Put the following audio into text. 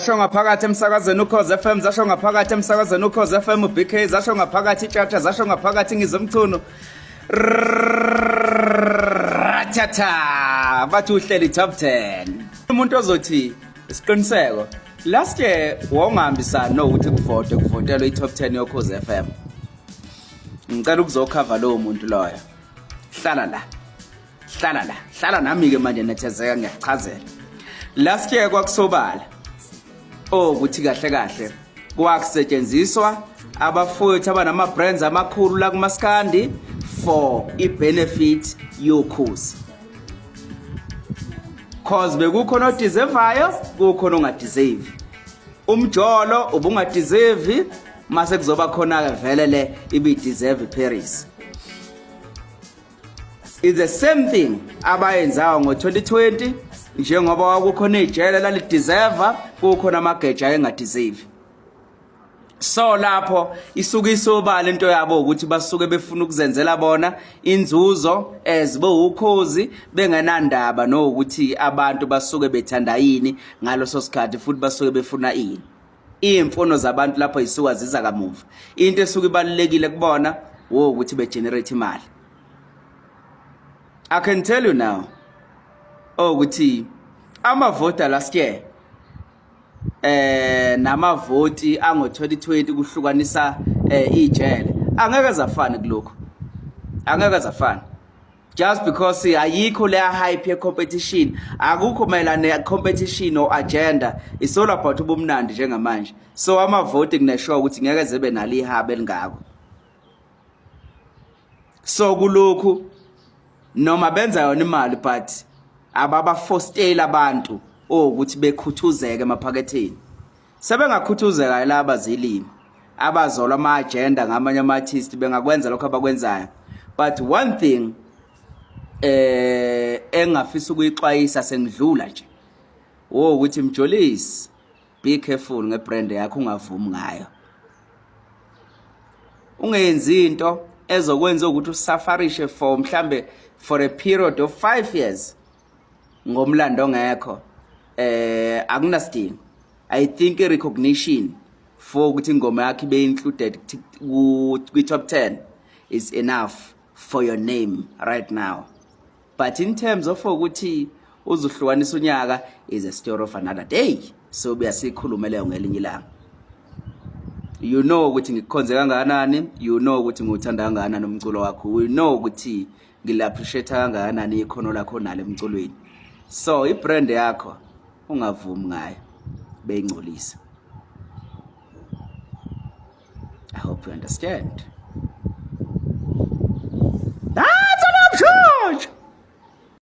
Zasho ngaphakathi emsakazweni Ukhozi FM, zasho ngaphakathi emsakazweni Ukhozi FM BK, zasho ngaphakathi itshatsha, zasho ngaphakathi ngizomchunu. Ratata, bathi uhleli top 10. Umuntu ozothi isiqiniseko last year wawungahambisani nokuthi kuvote kuvotelwe i-top 10 yokhozi FM. Ngicela ukuzokhava lowo muntu loyo. Hlala la. Hlala la. Hlala nami ke manje nethezeka ngiyakuchazela. Last year kwakusobala ukuthi kahle kahle kwakusetshenziswa abafowethu abanama brands amakhulu la kumaskandi for i-benefit yokhozi. Cause bekukhona odeservayo, kukhona ongadeserve. Umjolo ubungadeserve mase kuzoba khona ke vele le ibideserve Paris. It's the same thing abayenzayo ngo-2020 njengoba kwakukhona ijele lalideserve kukhona amageja ayengadeserve. So lapho isuke isobala into yabo ukuthi basuke befuna ukuzenzela bona inzuzo as bowukhozi bengenandaba nokuthi abantu basuke bethanda yini ngaloso sikhathi futhi basuke befuna ini. Iy'mfuno zabantu lapho yisuka ziza kamuva. Into esuke ibalulekile kubona wokuthi begenerate imali. I can tell you now ukuthi amavoti last year namavoti ango 2020 kuhlukanisa ijele angeke zafana kulokho, angeke zafana just because ayikho leya hype ye competition, akukho mayelana ne competition or agenda. It's all about ubumnandi njengamanje. So amavoti kunesure ukuthi ngeke zebe nalo ihaba elingako. So kulokhu noma benza yona imali, but ababafostela abantu ukuthi bekhuthuzeke emaphaketheni. Sebengakhuthuzeka laba zilimi abazolwa ama-agenda ngamanye ama-artist, bengakwenza lokho abakwenzayo. But one thing engafisa ukuyixwayisa sengidlula nje ukuthi Mjolisi, be careful ngebrand yakho, ungavumi ngayo, ungenzi into ezokwenza ukuthi usafarishe for mhlambe for a period of 5 years ngomlando ongekho. Akunasidingo. I think recognition for ukuthi ingoma yakho ibe included kwi top 10 is enough for your name right now, but in terms of ukuthi uzuhlukanisa unyaka is a story of another day. So buyasikhuluma leyo ngelinye ilanga. You know ukuthi ngikukhonze kangakanani, you know ukuthi ngiwuthanda kangakanani umculo wakho, you know ukuthi ngila appreciate kangakanani ikhono lakho nalo emculweni. So ibrand yakho ungavumi ngayo beyingcolisa. I hope you understand.